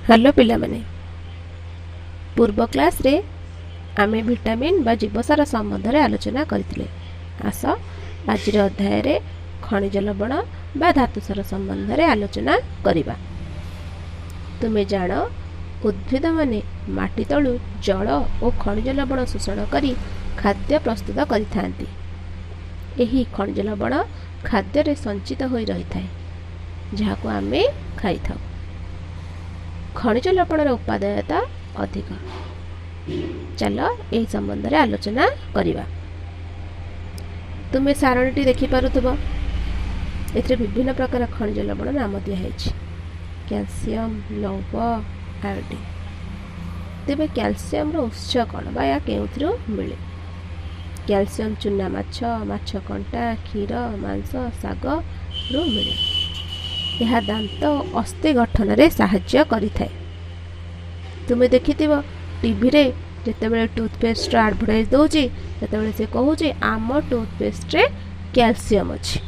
Hello ପିଲାମାନେ, ପୂର୍ବ କ୍ଲାସ୍ରେ ଆମେ ଭିଟାମିନ୍ ବା ଜୀବସାର ସମ୍ବନ୍ଧରେ ଆଲୋଚନା କରିଥିଲେ। ଆସ ଆଜିର ଅଧ୍ୟାୟରେ ଖଣିଜ ଲବଣ ବା ଧାତୁସାର ସମ୍ବନ୍ଧରେ ଆଲୋଚନା କରିବା। ତୁମେ ଜାଣ, ଉଦ୍ଭିଦମାନେ ମାଟି ତଳୁ ଜଳ ଓ ଖଣିଜ ଲବଣ ଶୋଷଣ କରି ଖାଦ୍ୟ ପ୍ରସ୍ତୁତ କରିଥାନ୍ତି। ଏହି ଖଣିଜ ଲବଣ ଖାଦ୍ୟରେ ସଞ୍ଚିତ ହୋଇ ରହିଥାଏ, ଯାହାକୁ ଆମେ ଖାଇଥାଉ। ଖଣିଜ ଲବଣର ଉପାଦେୟତା ଅଧିକ। ଚାଲ ଏହି ସମ୍ବନ୍ଧରେ ଆଲୋଚନା କରିବା। ତୁମେ ସାରଣୀଟି ଦେଖିପାରୁଥିବ। ଏଥିରେ ବିଭିନ୍ନ ପ୍ରକାର ଖଣିଜ ଲବଣ ନାମ ଦିଆହେଇଛି: କ୍ୟାଲସିୟମ, ଲୌହ, ଆୟୋଡିନ୍। ତେବେ କ୍ୟାଲସିୟମର ଉତ୍ସ କ'ଣ ବା ଏହା କେଉଁଥିରୁ ମିଳେ? କ୍ୟାଲସିୟମ ଚୁନା ମାଛ, ମାଛ କଣ୍ଟା, କ୍ଷୀର, ମାଂସ, ଶାଗରୁ ମିଳେ। ଏହା ଦାନ୍ତ ଓ ଅସ୍ଥି ଗଠନରେ ସାହାଯ୍ୟ କରିଥାଏ। ତୁମେ ଦେଖିଥିବ, ଟିଭିରେ ଯେତେବେଳେ ଟୁଥପେଷ୍ଟର ଆଡ଼ଭର୍ଟାଇଜ୍ ଦେଉଛି, ସେତେବେଳେ ସେ କହୁଛି ଆମ ଟୁଥପେଷ୍ଟରେ କ୍ୟାଲସିୟମ ଅଛି।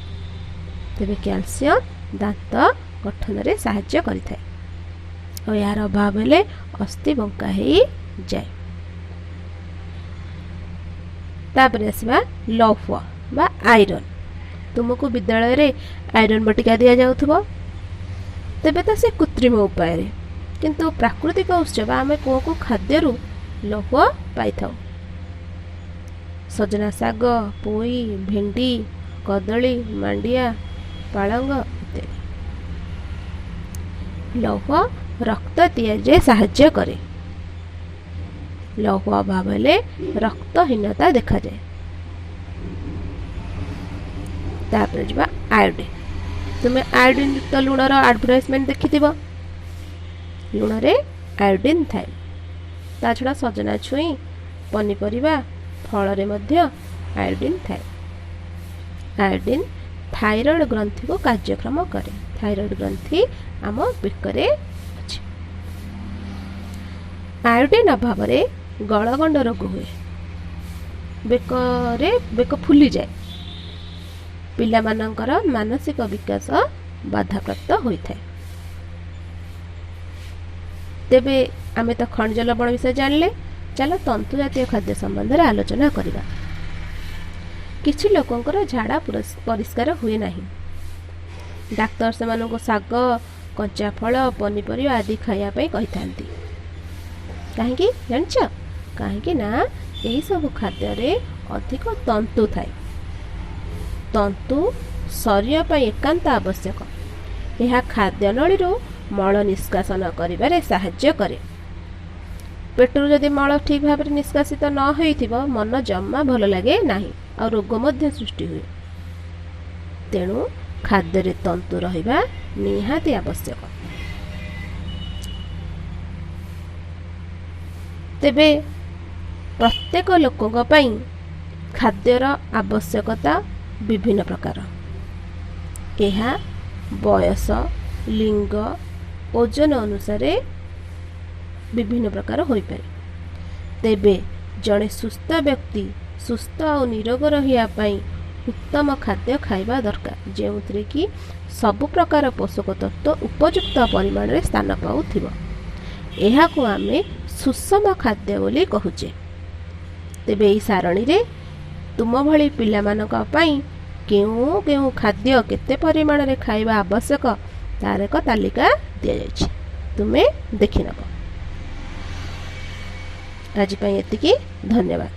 ତେବେ କ୍ୟାଲସିୟମ ଦାନ୍ତ ଗଠନରେ ସାହାଯ୍ୟ କରିଥାଏ ଆଉ ଏହାର ଅଭାବ ହେଲେ ଅସ୍ଥି ବଙ୍କା ହେଇଯାଏ। ତାପରେ ଆସିବା ଲୌହ ବା ଆଇରନ୍। ତୁମକୁ ବିଦ୍ୟାଳୟରେ ଆଇରନ୍ ବଟିକା ଦିଆଯାଉଥିବ। ତେବେ ତ ସେ କୃତ୍ରିମ ଉପାୟରେ, କିନ୍ତୁ ପ୍ରାକୃତିକ ଉତ୍ସ ବା ଆମେ କେଉଁ କେଉଁ ଖାଦ୍ୟରୁ ଲୌହ ପାଇଥାଉ? ସଜନା ଶାଗ, ପୋଇ, ଭେଣ୍ଡି, କଦଳୀ, ମାଣ୍ଡିଆ, ପାଳଙ୍ଗ ଇତ୍ୟାଦି। ଲୌହ ରକ୍ତ ତିଆରିରେ ସାହାଯ୍ୟ କରେ। ଲୌହ ଅଭାବ ହେଲେ ରକ୍ତହୀନତା ଦେଖାଯାଏ। ତାପରେ ଯିବା ଆୟୋଡିନ୍। ତୁମେ ଆୟୋଡିନ୍ ଯୁକ୍ତ ଲୁଣର ଆଡ଼ଭର୍ଟାଇଜମେଣ୍ଟ ଦେଖିଥିବ। ଲୁଣରେ ଆୟୋଡିନ୍ ଥାଏ। ତା ଛଡ଼ା ସଜନା ଛୁଇଁ, ପନିପରିବା, ଫଳରେ ମଧ୍ୟ ଆୟୋଡିନ୍ ଥାଏ। ଆୟୋଡିନ୍ ଥାଇରଏଡ଼ ଗ୍ରନ୍ଥିକୁ କାର୍ଯ୍ୟକ୍ଷମ କରେ। ଥାଇରଏଡ଼ ଗ୍ରନ୍ଥି ଆମ ବେକରେ ଅଛି। ଆୟୋଡିନ୍ ଅଭାବରେ ଗଳଗଣ୍ଡ ରୋଗ ହୁଏ, ବେକରେ ବେକ ଫୁଲିଯାଏ। ପିଲାମାନଙ୍କର ମାନସିକ ବିକାଶ ବାଧାପ୍ରାପ୍ତ ହୋଇଥାଏ। ତେବେ ଆମେ ତ ଖଣିଜ ଲବଣ ବିଷୟରେ ଜାଣିଲେ, ଚାଲ ତନ୍ତୁ ଜାତୀୟ ଖାଦ୍ୟ ସମ୍ବନ୍ଧରେ ଆଲୋଚନା କରିବା। କିଛି ଲୋକଙ୍କର ଝାଡ଼ା ପରିଷ୍କାର ହୁଏ ନାହିଁ। ଡାକ୍ତର ସେମାନଙ୍କୁ ଶାଗ, କଞ୍ଚା ଫଳ, ପନିପରିବା ଆଦି ଖାଇବା ପାଇଁ କହିଥାନ୍ତି। କାହିଁକି ଜାଣିଛ? କାହିଁକି ନା ଏହିସବୁ ଖାଦ୍ୟରେ ଅଧିକ ତନ୍ତୁ ଥାଏ। ତନ୍ତୁ ଶରୀର ପାଇଁ ଏକାନ୍ତ ଆବଶ୍ୟକ। ଏହା ଖାଦ୍ୟନଳୀରୁ ମଳ ନିଷ୍କାସନ କରିବାରେ ସାହାଯ୍ୟ କରେ। ପେଟରୁ ଯଦି ମଳ ଠିକ୍ ଭାବରେ ନିଷ୍କାସିତ ନ ହୋଇଥିବ, ମନ ଜମା ଭଲ ଲାଗେ ନାହିଁ ଆଉ ରୋଗ ମଧ୍ୟ ସୃଷ୍ଟି ହୁଏ। ତେଣୁ ଖାଦ୍ୟରେ ତନ୍ତୁ ରହିବା ନିହାତି ଆବଶ୍ୟକ। ତେବେ ପ୍ରତ୍ୟେକ ଲୋକଙ୍କ ପାଇଁ ଖାଦ୍ୟର ଆବଶ୍ୟକତା ବିଭିନ୍ନ ପ୍ରକାର। ଏହା ବୟସ, ଲିଙ୍ଗ, ଓଜନ ଅନୁସାରେ ବିଭିନ୍ନ ପ୍ରକାର ହୋଇପାରେ। ତେବେ ଜଣେ ସୁସ୍ଥ ବ୍ୟକ୍ତି ସୁସ୍ଥ ଆଉ ନିରୋଗ ରହିବା ପାଇଁ ଉତ୍ତମ ଖାଦ୍ୟ ଖାଇବା ଦରକାର, ଯେଉଁଥିରେ କି ସବୁ ପ୍ରକାର ପୋଷକ ତତ୍ତ୍ୱ ଉପଯୁକ୍ତ ପରିମାଣରେ ସ୍ଥାନ ପାଉଥିବ। ଏହାକୁ ଆମେ ସୁଷମ ଖାଦ୍ୟ ବୋଲି କହୁଛେ। ତେବେ ଏହି ସାରଣୀରେ ତୁମ ଭଳି ପିଲାମାନଙ୍କ ପାଇଁ କେଉଁ କେଉଁ ଖାଦ୍ୟ କେତେ ପରିମାଣରେ ଖାଇବା ଆବଶ୍ୟକ, ତାର ଏକ ତାଲିକା ଦିଆଯାଇଛି। ତୁମେ ଦେଖିନେବ। ଆଜି ପାଇଁ ଏତିକି, ଧନ୍ୟବାଦ।